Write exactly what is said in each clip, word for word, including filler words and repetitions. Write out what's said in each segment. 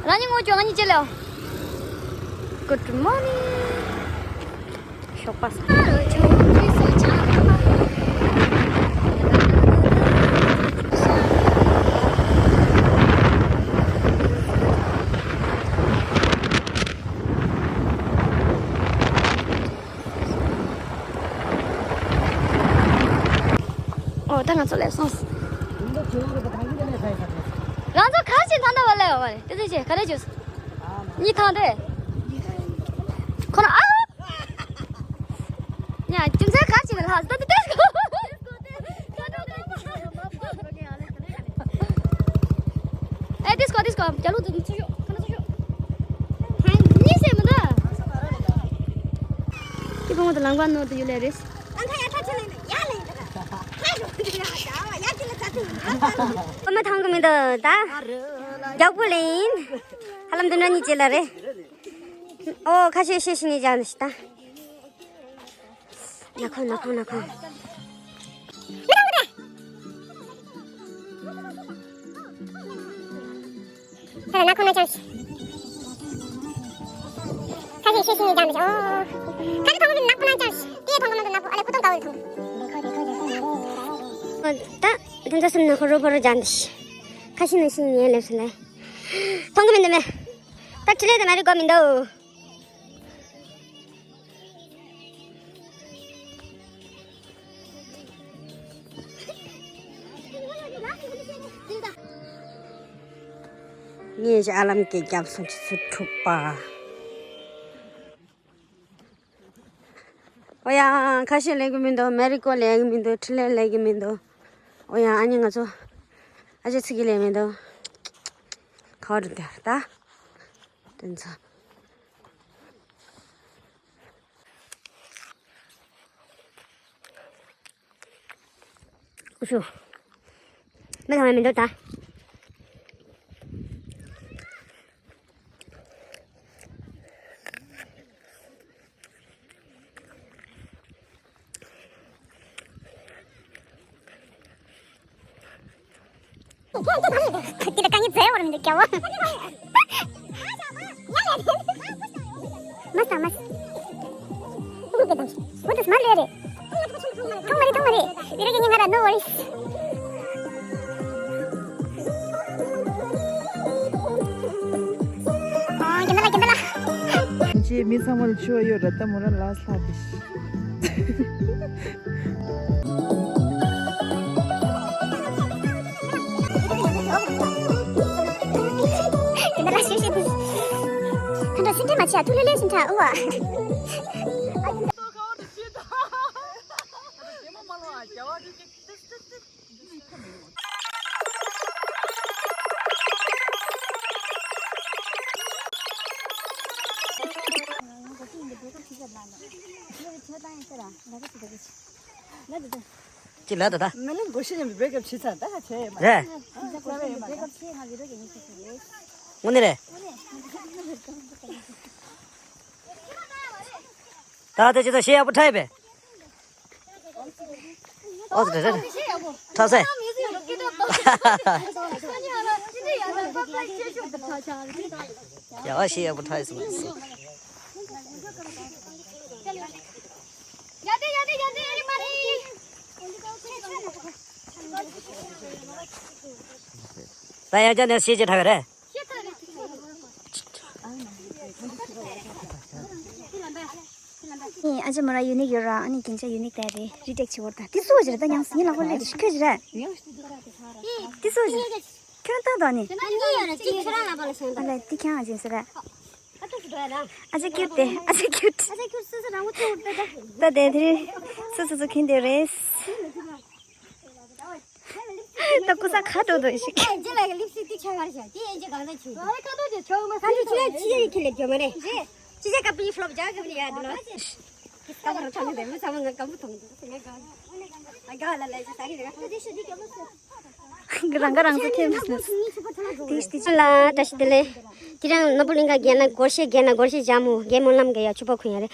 རང་ཉིད་ངོ་ཅོག་ང་གཉིས་ཅེ་ལེའོ། Good morning. ཞོགས་པ་ས། ཨོ་ད་ང་ཚོ་སླེབས་སོང་། ང་ཚོ་ག་རེ་བྱེད་ཐང་ད་བ་སླེབས་པ་རེད། དེ་ཚོ་ཆེ་ག་རེ་བྱོས། གཉིས་ཐང་དེ། ཁོ་ན་ཨ། ཉ་རྒྱུ་མཚན་ག་རེ་བྱེད་ལ་ལྷག་ད་དེ་ཏེ་སྐོ། ཨེ་ཏེ་སྐོ་ཏེ་སྐོ་རྒྱ་ལུག་དེ་ཚུར་ཤོག་ཁ་ན་ཚུར་ཤོག་གཉིས་སེ་མི་འདུག་ཁྱི་ཕོ་མོ་དང་ལང་པ་ནོར་དུ་ཡོད་ལེ་རེད། ཨ་ཁ་ཡ་ཁ་ཆེ་ལེ་ཡ་ལེ། ཁ་རོ་ཡ་ཡ་ཁྱི་ལ་ཚ་ཚི་ཡིན། ཨ་མ་ཐང་གི་མི་འདུག་ད། རྒྱག་པོ་ལེ་ཡིན། ཧ་ལམ་འདི་འདྲ་གཉིས་བྱེད་ལ་རེད། ཨོ་ཁ་ཤས་ཤས་ཤིག་ནས་བྱ་འདི་ཤི་ད། ན་ཁོ་ན་ཁོ་ན་ཁོ། ཁ་ན་ཁོ་ན་ཅང་ཤི། ཁ་ཤས་ཤས་ཤིག་ནས་བྱ་འདི་ཤི། ཨོ། ཁ་ཤས་ཐོང་གི་མི་ན་ཁོ་ན་ཅང་ཤི། དེ་ཐོང་གི་མི་འདུག་ན་ཁོ་ཨ་ལེ་ཁོ་ཐོང་ག་བོ་ཐོང་། ད་དེ་ཚོ་སེམས་ན་ཁོ་རོ་པོ་རོ་བྱ་འདི་ཤི། ཁ་ཤས་ན་ཤི་ངའི་ལེབ་སོང་ལེ། ཐོང་གི་མི་འདུག་མེ། ད་ཁྲི་ལེ་དེ་མ་རི་གོ་མི་འདུག་ངས་ཨ་ལམ་གྱི་རྒྱབ་སོང་ཆུ་ཚོད་དྲུག་པ། ཨོ་ཡ། ཁ་ཤས་ལེན་གི་མི་འདུག་མེ་རི་ཀོ་ལེན་གི་མི་འདུག་ཁྲི་ལེ་ལེན་གི་མི་འདུག་ཨོ་ཡ། ཨ་ནི་ང་ཚོ་ཨ་ཅེ་ཚིག་གི་ལེན་མི་འདུག་ཁ་བ་འདུག་ད། དེ་ཚོ། ཨུ་ཤུ། མི་ཚང་མ་མི་འདུག་ད། དེ་ལ་དཀའ་ངལ་བཟོས་ཡོད་རེད་མི་འདུག་རྒྱལ་བོ། མ་སང་མ། What is my lady? ཐོང་མ་རེད་ཐོང་མ་རེད། ཡུ་ར་གི་ཉིན་ཁ་ར་no worries. ཨ་རྒན་ལ་རྒན་ལ། ཅེས་མི་ཚང་མ་ལ་ཆུ་བ་ཡོད་ར་ད་མོ་ར་ལ་ས་དེ་ཤི། དེ་འདྲ་ལ་ཤི་ཤི་དེ། ད་འདྲ་སེམས་ཁྲལ་མ་བྱེད་ཨ། ཐུགས་ལྷོད་ལྷོད་ཕྱིན་ཐལ་ཨུ་ཨ། ཅི་ལ་ད་ད། མི་ནི་སྒོ་ཕྱི་ཉམས་པའི་བེ་ཀབ་བྱེད་ཚར་ད་ཁ་ཆེ་ཡ་མ་རེད། རེད། དངོས་གནས་རེད། ད་ལྟ་ཅི་ད་ཤེས་ཡག་པོ་ཁྲ་ཡི་པས། ཨོ་ཙི་རེད་རེད། ཁྲ་སེ། ཡ་ཨ་ཤེས་ཡག་པོ་ཁྲ་ཡི་སོང་། ད་ཡང་ཅག་ནས་ཤེས་ཅི་ཁྲ་ག་རེད། ཨ་ཅེ་མོ་ར་ཡུ་ནིག་ཡོད་ར། ཨ་ནི་རྒྱན་ཆ་ཡུ་ནིག་དེ་རེད། རི་ཊེག་བྱེད་འོར་ད་དེ་སུ་བ་ཞིག་རེད། ད་ཉམས་སུ་ཉིན་ལ་ཧོ་ལེ་དེ་ཤི་ཁྱོད་ཞིག་རེད། དེ་སུ་བ་ཞིག་ཁྱོད་ལྟ་དོ་ནི། ཨ་ལེ་དེ་ཁྱང་ཨ་ཅེ་སུ་རེད། ཨ་ཅེ་ཀྱུ་ཊི་དེ་ཨ་ཅེ་ཀྱུ་ཊི། ད་དེ་དེ་རེད། སུ་སུ་སུ་ཁྱིན་དེ་རེད། ད་ཀུ་ས་ཁ་འགྲོ་འདུག་ཤིག་ཨེ་ཇི་ལ་ལིབ་སི་ཏི་ཆ་གར་བྱ། དེ་ཨེ་ཇི་གང་ལ་ཆུ། ཁ་འགྲོ་ཆུ་ཡ་ཁི་ལེ་ཇོ་མ་རེ། ཅི་ཅི་ཀ་པི་ཕློབ་ཇ་གི་ཡ་དུ་ལ། ཀ་པར་ཐོང་དེ་མི་ཚང་མ་ང་ཀ་མུ་ཐོང་དུ། ཨ་ག་ལ་ལ་ས་རི་ར། གི་རང་ག་རང་ཚོ་ཁེམ་སི་ནས། ཏིས་ཏིས་ལ་བཀྲ་ཤིས་བདེ་ལེགས། ཁྱེད་རང་ནོར་བུ་གླིང་ག་རྒན་ན་སྒོར་གཞས་རྒན་ན་སྒོར་གཞས་བྱ་མོ་རྒན་སྨོན་ལམ་གི་ཡ་ཕྱུ་པ་ཁུ་ཡ་རེད། ད་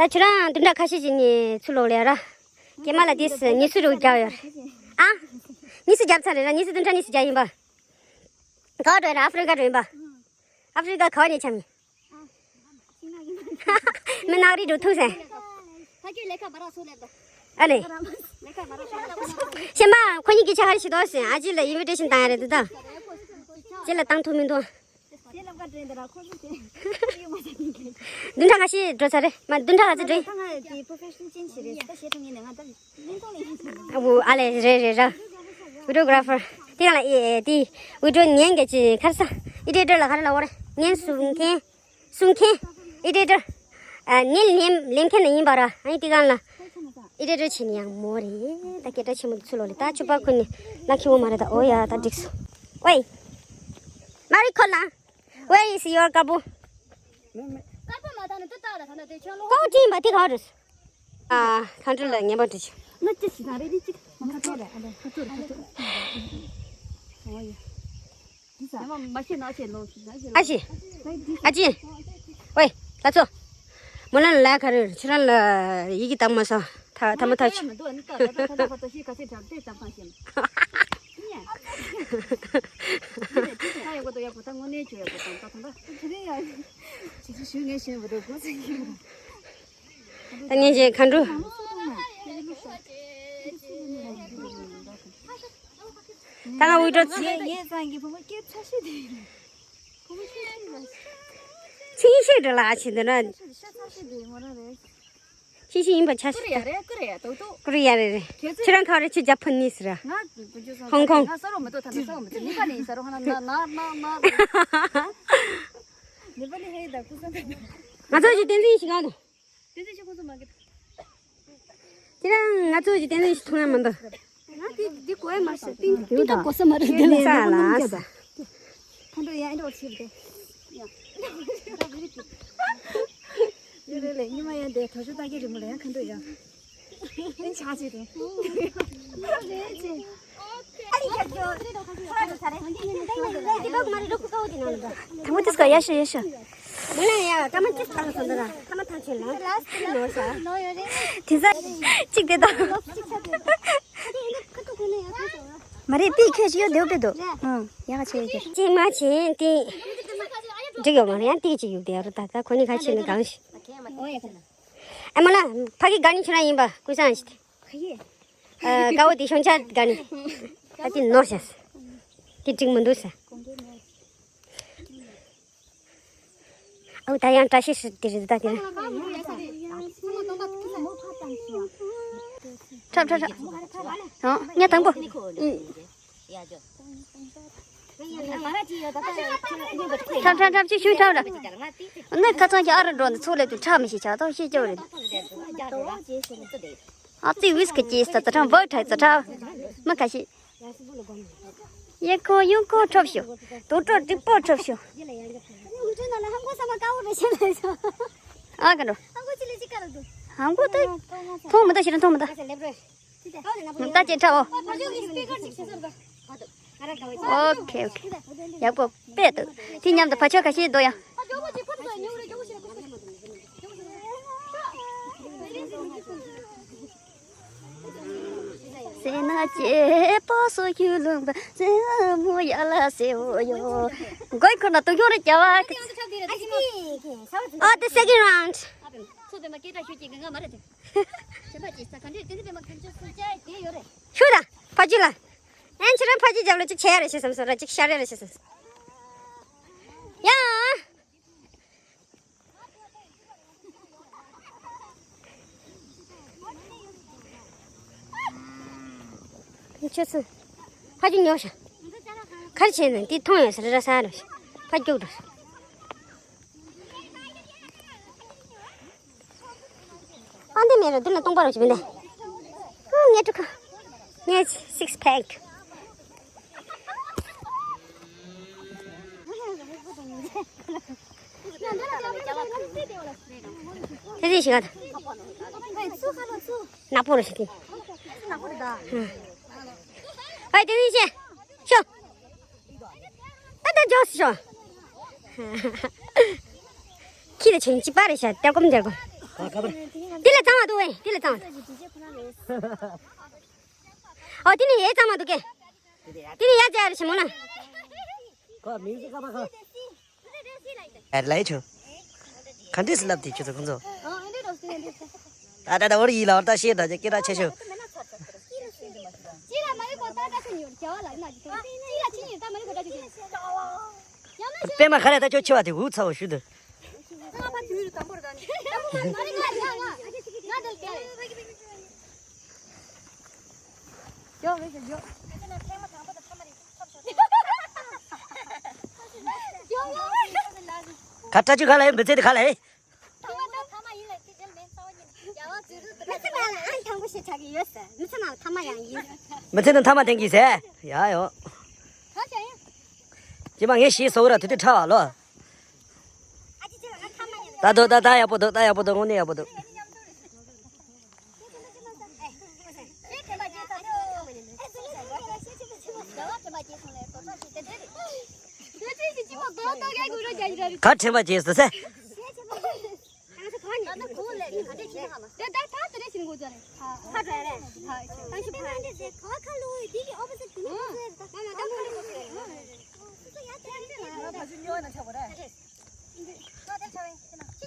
ཁྱེད་རང་དུ་འདྲ་ཁ་ཤས་ཅིག་ནས་ཚུར་ལོག་ལེ་ར། རྒན་མ་ལ་དེས་ཉི་ཚུ་རུ་རྒྱག་ཡོད་རེད། ཨ། ཉི་ཚུ་རྒྱབ་ཚར་རེད་ར། ཉི་ཚུ་དུ་འདྲ་ཉི་ཚུ་རྒྱག་ཡིན་པ། ག་བ་འགྲོ་ཡིན་ར། ཨ་ཧྥི་རི་ཀ་འགྲོ་ཡིན་པ། ཨ་ཧྥེ་རི་ཀ་ག་བ་ནས་འཁྱམས་ཡིན། མི་ནག་རིགས་འགྲོ་ཐུག་ཟེར། ཨ་ལེ། གཞན་པ་ཁོ་གཉིས་ཀྱིས་ཆ་ཧར་ཞིག་འདུག་ཟེར། ཨ་ཅེ་ལ་ཨིན་བི་ཊེ་ཤིན་བཏང་ཡ་རེད་འདུག་ད། ཅེ་ལ་བཏང་ཐུབ་མི་འདུག་བདུན་ཕྲག་ཁ་ཤས་འགྲོ་ཚར་རེད་མ། བདུན་ཕྲག་ལ་ཚེ་འགྲོ་ཡིན། ཨ་ལེ་རེད་རེད་ར། བི་ཌི་ཡོ་གྷ་ར་ཕར། དེ་ག་ལ་ཨེ་དེ་བི་ཌི་ཡོ་ཉན་གྱི་ཅི་ཁར་ས། ཨི་ཌི་ཊར་ལ་ག་རེ་ལབ་དགོས་རེད། ཉན་གསུང་མཁན། གསུང་མཁན། ཨི་ཌི་ཊར། ཨ་ནི་ལེན་ལེན་མཁན་ནི་ཡིན་པ་ར། ཨ་ནི་དེ་ག་ལ་ཨི་ཌི་ཊར་བྱེད་ནི་ཡང་མོ་རེད། ད་སྐད་གྲགས་ཆེན་མོ་འདི་ཚུ་ལོ་ལེ། ད་ཆུ་པ་ཁོ་ནི་ལ་ཁྱི་བོ་མ་རེད། ད་ཨོ་ཡ་ད་འགྲིག་སོང་། ཝེ། མ་རི་ཁོ་ལ། Where is your ཀ་པོ། ཀ་པོ་མ་ད་ནི་དུ་ཏག་ལ་ད་ན་དེ་ཆོ་ལོ། ཀ་པོ་ཅི་ཡིན་པ་དེ་ག་རེད། ཨ། ཁ་འདྲི་ལ་ངན་པ་འདྲི་ཆུ། ང་ཅི་ཞིག་ན་རེ་རེ་ཅིག་མ་ཁ་ཐོར་རེ། ཨ་ལེ་ཁ་ཐོར་ཁ་ཐོར། ཨོ་ཡ། འདི་ས། ཡ་མ་མ་ཤེས་ན་ཨ་ཤེས་ལོ་ཞིག་ན་ཤེས་ལོ། ཨ་ཤེས། ཨ་ཅེ། ཝེ། ལ་ཚོ། མོ་ལ་ལ་ག་རེ་ཁྱོད་རང་ལ་ཡི་གེ་དག་མ་སོང་། ཐ་ཐ་མ་ཐ་ཆུ། མི་འདུག་ཨ་ནི་ད་ད་ད་ད་ད་ཤེས་ག་ཚད་དྲག་དེ་ཙམ་ཙམ་ཤེས། ཡག་པོ་ཡག་པོ་ད་དངོས་གནས་བྱོས་ཡག་པོ་དང་ད་ད་ད། དེ་རིང་ཡང་ཅི་ཞིག་ཞུ་ངས་ཤེས་མི་འདུག་གོ་ཚེ་གི། ད་ངས་ཅིག་ག་འགྲོ། ད་ང་འུད་སྒྲོག་ཚེ། ངས་ངས་ཚང་གི་བུ་མོ་སྐད་ཆ་ཤོད་དེ། བུ་མོ་ཤོད་ཤོད་ལ། ཚིག་ཤོད་འདྲ་ལ་ཆེ་འདི་ན། ཤོད་ཤོད་ཤོད་དེ་མོ་རང་རེད། ཤི་ཤི་ཡིན་པ་ཆ་ཤི། ཀུ་རེ་ཡ་རེད། ཀུ་རེ་ཡ་ཏོག་ཏོག་ཀུ་རེ་ཡ་རེད་རེད། ཁྱེད་ཚོས་ཁྱེད་རང་ག་རེ་ཆུ་ཇ་ཕུ་ནི་ཟེར། ང་ཀུ་ཅོ་སང་ཧོང་ཀོང་། ང་ས་རོ་མི་ཏོ་ཐ་ན་ས་རོ་མི་ཏོ་ནི་པ་ནི་ས་རོ་ཧ་ན་ན་ན་ན་ན། ནི་པ་ནི་ཧེ་ད་ཀུ་སང་ཐ་ན། ང་ཚོ་ཞིག་བསྟན་འཛིན་ཞིག་གང་དང་། བསྟན་འཛིན་ཞིག་ཁོང་ཚོ་མ་གི། ཁྱེད་རང་ང་ཚོ་ཞིག་བསྟན་འཛིན་ཞིག་མཐོང་ཡ་མི་འདུག་ང་དེ་དེ་གོ་ཡ་མ་ཤེས། ཏིང་ཏིང་ཏ་གོ་ས་མ་རེད། དེ་ལ་ས་ལ་ས། ཁོང་ཚོ་ཡ་ཨེ་འདྲ་བ་ཆེ་བ་དེ། ཡོད་རེད་ལེ། ཉི་མ་ཡང་དེ་དྲག་ཤུགས་ལྟ་གི་རི་མོ་ལ་ཡང་ཁ་འདོད་ཡང་། ཨེ་ཆགས་ཅིག་རེད། དང་པོ་དེ་སྐོར་ཡ་ཤོ་ཡ་ཤོ། མོ་ལ་ཡ་ཀ་མ་ཅི་ཐང་སོང་འདི་ལ་ཐ་མ་ཐང་ཆེན་ལ་ལ་སི་ནོར་ཤ། དེ་ས་གཅིག་དེ་དང་། མ་རེད་པི་ཁྱོད་ཅི་ཡོད་དེའུ་པེ་འདུག་ཨང་ཡ་ག་ཆེ་ཡོད་ཀྱི། གཅིག་མ་བྱིན་ཏེ། འགྲིག་ཡོད་མ་རེད། ཡང་ཏིག་ཅིག་ཡོད་དེ་ཡ་རུ་ད་ད་ཁོ་ནི་ག་ཆེ་ནི་གང་ཞིག་ཨ་མ་ལ་ཕ་གི་ག་ནི་ཁྱོད་རང་ཡིན་པ་ཀུན་བཟང་ཞིག་ཨ་དགའ་བོ་དེ་ཤོང་ཆ་དགའ་ནི། ཨ་དེ་ནོར་ཤ་ས། དེ་འགྲིག་མི་འདུག་ས། ཨོ་ད་ཡང་བཀྲ་ཤིས་ཤིག་དེ་རེད་ད་དེ། ཁྲབ་ཁྲབ་ཁྲབ། ཨང་ངས་དང་པོ། ཁྲབ་ཁྲབ་ཁྲབ་ཅིག་ཤུ་ཁྲབ་ར། ནི་ཁ་ཚང་གི་ཨ་རུ་འགྲོ་འདི་ཚོ་ལས་དུ་ཁྲབ་མི་ཤེས་ཆགས་ཏོ་ཤེས་ཀྱི་རེད། ཨ་ཙི་ཝིས་ཀི་ཅིས་ད་ཙ་ཁྲབ་བག་ཁྲབ་ཙ་ཁྲབ་མི་ཁ་ཤས། ཡེ་ཁོ་ཡུང་ཁོ་ཁྲོབ་ཤོ། དོ་ཏྲོ་ཏྲིག་པོ་ཁྲོབ་ཤོ། ཨ་ག་འགྲོ། ཧང་གོ་ཏོ། མཐོང་མི་ད་ཤི་ར་མཐོང་མི་ད། ད་ཅེ་ཁྲ་འོ། ཨོ་ཁེ་ཨོ་ཁེ། ཡག་པོ་དཔེ་འདུག་དེ་མཉམ་དུ་ཕ་ཆོས་ཁ་ཤས་འདུག་ཡ། སེ་ན་ཅེ་པོ་སོ་ཁྱུ་ལུང་པ་སེ་མོ་ཡ་ལ་སེ་འོ་ཡོ། མགོའི་འཁོར་ན་དུང་ཁྱུང་རེ་རྒྱ་བ། Oh, the second round. ཚོ་དེ་མ་སྐད་གྲགས་ཤོད་ཀྱི་ང་མ་རེད་དེ། གཞན་པ་ཅིག་ས་ག་འདྲས་དེ་འདྲས་པའི་མ་གང་ཅི་སུ་ཅག་དེ་ཡོད་རེད། ཤོད་ད། ཕ་ཇི་ལ། ཨན་ཁྱེད་རང་ཕ་ཇི་རྒྱབ་ལ་ཅིག་བྱས་རེད་ཤེས་སམ་སོ་ར་ཅིག་ཤར་རེད་ཤེས་སམ་སོ། ཡ། ཁྱོད་ཚོ། ཕ་ཇི་ཉོ་ཤ། ཁར་བྱས་ནས་འདི་མཐོང་ཡོད་ས་རེད་ར་ས་ར། ཕ་རྒྱུག་འགྲོ། ཨ་འདི་མེད་ར་འདི་ལ་སྟོང་པ་ར་ཞིག་མི་འདུག་ཨ་ངས་ཀྲུ་ཁ། ངས་སིགས་ཕེག་དེ་ཚོ་ཞིག་ག་ད། ནག་པོ་ར་ཞིག་དེ། ཨ་དེ་ཚོ་ཞིག་ཤོ། ད་ད་ཇོག་སི་ཤོ། ཁྱི་ལ་ཆེན་ཅི་པ་རེད་ཤག་ཏེ་ཀོམ་ཏེ་ཀོམ། དེ་ལ་གཙང་མ་འདུག་ཨེ་དེ་ལ་གཙང་མ། ཨོ་དེ་ནི་ཡའི་གཙང་མ་འདུག་གས། དེ་ནི་ཡ་ཅི་ཨ་རེ་ཞིག་མོ་ན། ཁོ་མིང་ཅི་ཀ་པ་ཁོ། ཨ་ལའི་ཆོ། ག་འདྲས་སུ་ལབ་དེ་ཁྱོད་ཚོ་ཁོང་ཚོ། ད་ད་ད་འོར་ཡིན་ལ་འོར་ད་ཤེས་ད་ཀི་ར་ཆེ་ཤོ། པད་མ་ཁ་རེ་ད་ཁྱོད་ཆེ་བ་དེ་འུ་ཚ་བོ་ཞུ་དུ། ག་ཏྲ་ཅུ་ག་ལ་ཡིན་མི་ཚེ་དེ་ག་ལ་ཡིན། མི་ཚེ་ནང་ལ་ཨང་དང་པོ་ཞེས་བྱ་གི་ཡོད་ཟེར། མི་ཚེ་ནང་ལ་ཐ་མ་ཡང་ཡིན། མི་ཚེ་ནང་ཐ་མ་དེང་གི་ཟེར། ཡ་ཡོ། ཁ་བྱ་ཡ། ཅི་མ་ངས་ཤེས་སོ་ར་དུ་དུ་ཁྲ་བ་ལོ། ད་དོ་ད་ད་ཡག་པོ་འདུག་ད་ཡག་པོ་འདུག་དངོས་གནས་ཡག་པོ་འདུག་ག་དྲན་པ་བརྗེད་སོང་ཟེར།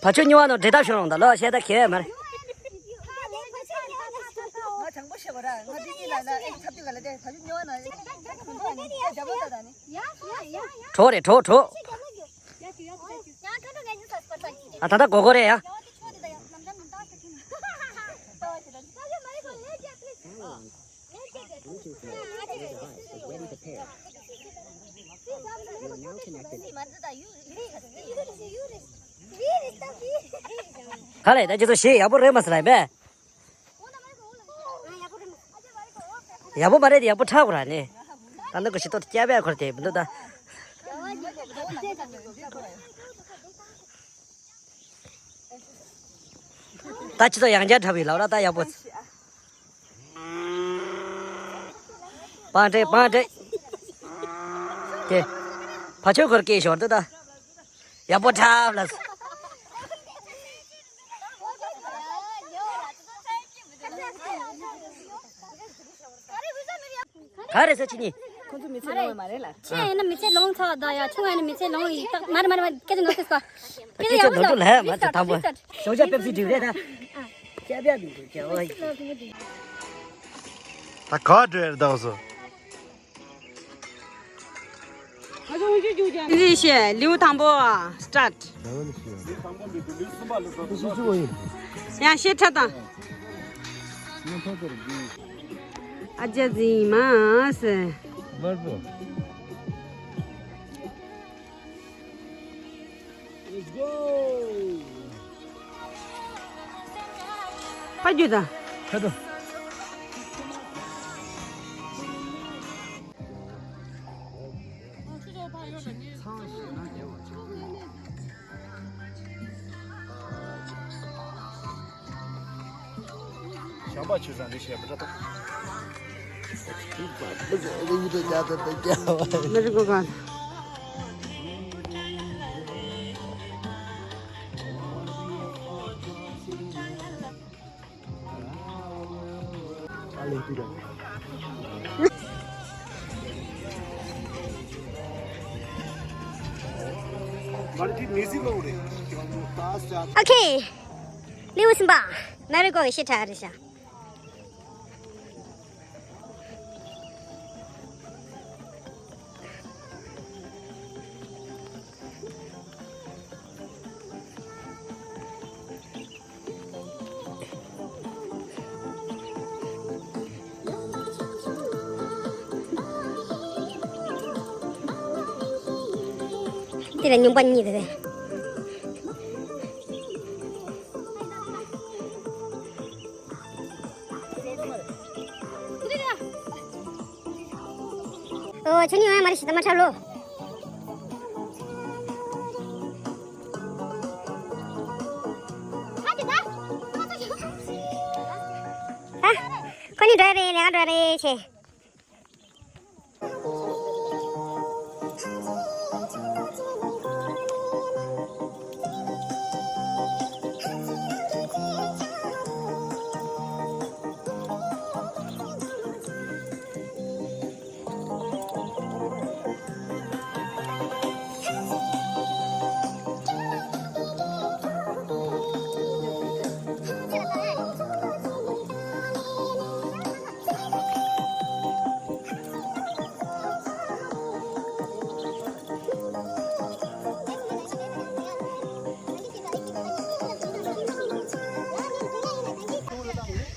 བ་ཕྱུགས་སྨྱོ་བ་ནང་འབྲེལ་ཐབས་ཤོར་རོང་ད་ལོ་བཤད་ད་ཁེ་མ་རེད། ང་དྲང་པོ་བཤད་པ་ར་ང་འདི་གཉིས་ལ་ན་ཨེ་ཚབ་ཏུ་ག་ལ་དེ་ད་ཅུ་སྨྱོ་བ་ནང་ཡ་ཁྱབ་མི་འདུག་ཨ་ནི་ཡ་རྒྱབ་ལོ་ད་ད་ནི། གྲོགས་རེད་གྲོགས་གྲོགས། ཨ་ད་ད་གོ་གོ་རེད་ཡ། ག་ལས་ད་ཅི་ཚོ་ཞེས་ཡག་པོ་རེད་མ་ཟེར་ལ་ཡིན་པས། ཡག་པོ་མ་རེད་དེ་ཡག་པོ་ཁྲག་གོ་ར་ནི། ད་ནི་གོ་ཞིག་ཏོ་སྐྱ་བས་འཁོར་དེ་མི་འདུག་ད། ད་ཅི་ཚོ་ཡང་བསྐྱར་འཁྲབ་པའི་ལབ་ར་ད་ཡག་པོ། པང་སྤྲད་པང་སྤྲད། དེ། ཕ་ཆོས་འཁོར་སྐད་ཞོར་དུ་ད། ཡག་པོ་འཁྲབ་ལ། ག་རེ་ཟེར་ཅི་ནི། ཁོ་ཚོ་མི་ཚེ་ལོངས་ཡོད་མ་རེད་ལ། ཆེ་ཡིན་ན་མི་ཚེ་ལོངས་ཚར་ད་ཡ་ཆུང་ཡིན་ན་མི་ཚེ་ལོངས་ཡིན་ད་མ་རེད་མ་རེད་མ་རེད་སྐད་ཆ་ནོར་ཤེས་སོ། སྐད་ཆ་ཡག་པོ་ལབ་ལ་མ་ཚེ་དང་པོ། ཞོགས་ཇ་པེབ་སི་འགྲིག་རེད་ད། སྐྱ་བ་མི་འདུག་སྐྱ་བ་ཡིན། ད་ག་འགྲོ་ཡར་ད་སོ། ཨིན་ཇི་བཤད་ལེའུ་དང་པོ་སི་ཊར་ཊི། ཡང་ཤེས་ཁྲ་དང་། ཨ་ཅག་འཛིན་མ་ཟེར། དམར་པོ། ཕ་རྒྱུད་དང་། ཁ་དོ། ཞང་པ་ཆོས་བཟང་འདི་བཤད་པ་འདྲ་ཐོག་མི་རིགས་གོ་ག་ཨོ་ཁེ། ལེའུ་གསུམ་པ། མ་རི་ཀོ་གི་ཤི་ཁྲ་རེད་ཤག་དེ་ལ་སྨྱོན་པ་གཉིས་རེད། ཨོ་ཁྱོད་ནི་ཡོང་ཡ་མ་རེད་ཞིག་ད་མ་འཁྲབ་ལོ། ཨ། ཁོ་ནི་འགྲོ་ཡ་རེད་ལས་ཀ་འགྲོ་ཡ་རེད་ཆེ།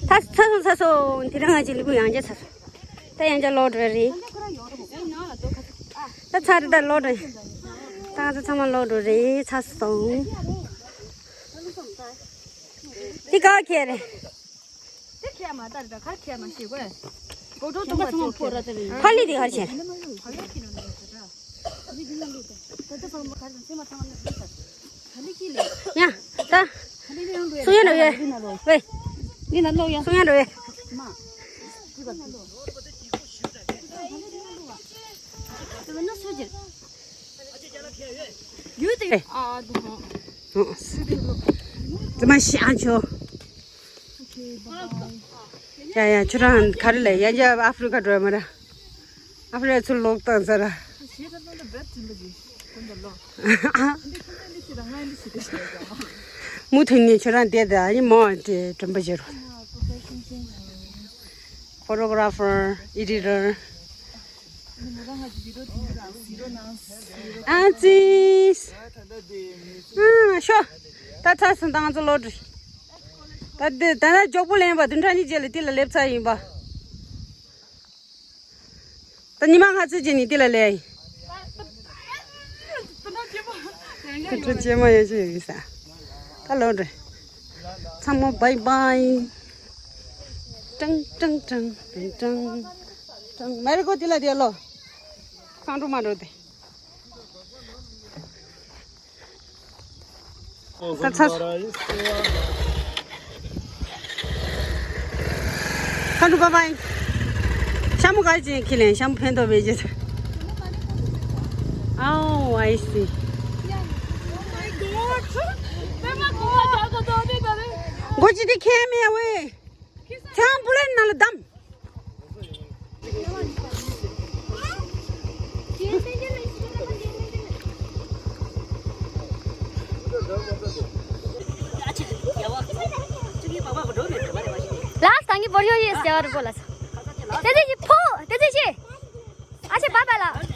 ཚ་ཚ་སོང་ཚ་སོང་། དེ་རིང་ང་ཅིག་ལུས་པོ་ཡང་བསྐྱར་ཚ་སོང་། ད་ཡང་བསྐྱར་ལོག་འགྲོ་རེད། ད་ཚར་ད་ལོག་འགྲོ། ད་ང་ཚོ་ཚང་མ་ལོག་འགྲོ་རེད། ཚ་སོང་། འདི་ག་ཁྱེར་རེད། དེ་ཁྱེར་མ་ད་རེད། ད་ག་ཁྱེར་མ་ཤེས་གོ། གོ་ཐོ་ཐོ་མ་ཚོ་ཁྱེར། ཕ་ལི་དེ་ག་ཁྱེར། ཡ། ད། སུ་ཡིན་འགྲོ་ཡོད། ཝེ། འདི་ན་ལོག་ཡ། ཝེ། འདི་ན་ལོག་ཡ། མ། ཡུ་དེ། ཨ་དུ་ཧོ། དེ་མ་ཤི་ཨ་ཆོ། ཡ་ཡ། ཁྱོད་རང་ག་རེ་ལས་ཡ་ཡ། ཨ་ཧྥི་རི་ཀ་འགྲོ་ཡ་མ་ར། ཨ་ཧྥི་རི་ཀ་ཚུར་ལོག་བཏང་ཚར། མུ་མཐུད་ནས་ཁྱོད་རང་བསྡད་དང་ཨ་ནི་མོ་དེ་དྲན་པ་བརྗེད་རོགས། ཕོ་ཊོ་གྷ་ར་ཕར། ཨེ་ཌི་ཊར། ཨ་ཙིས། ཨ་ཤོ། ད་ཚར་སོང་། ད་ང་ཚོ་ལོག་འགྲོ། ད་འདི་ད་ནི་མགྱོགས་པོ་ལེན་པ་བདུན་ཕྲག་གཉིས་རྗེས་ལ་དེ་ལ་སླེབས་ཚར་ཡིན་པ། ད་ཉི་མ་ལྔ་ཙམ་རྗེས་ནས་དེ་ལ་སླེབས་ཡིན། ད་འགྲོ་རྗེས་མ་ཡོད་ཅིག་ཡོད་ས། ད་ལོག་འགྲོ། ཚང་མ་བྷའི་བྷའི། ཀྲང་ཀྲང་ཀྲང་ཀྲང་ཀྲང་། མེ་རི་ཀོ་དེ་ལ་དེ་ལོ། ཁང་འགྲོ་མ་འགྲོ་དེ། ད་ཚར། ཁ་འགྲོ་བྷའི་བྷའི། ཤ་མོ་ག་ཅིག་ཁྱི་ལེན། ཤ་མོ་ཕན་ཐོགས་བེད་ཅེས། Oh, I see. མགོ་ཅི་དེ་ཁྱེར་མེད་ཝེ། ཚང་བུ་ལེན་ནང་ལ་བསྡམས། ལགས་ད་ངས་བོར་ཡོད་ཡིན་ཟེར་བ་རུ་གོ་ལ་ས། དེ་ཚེ་ཞིག་ཕོ། དེ་ཚེ་ཞིག་ཨ་ཆེ་བ་བ་ལ།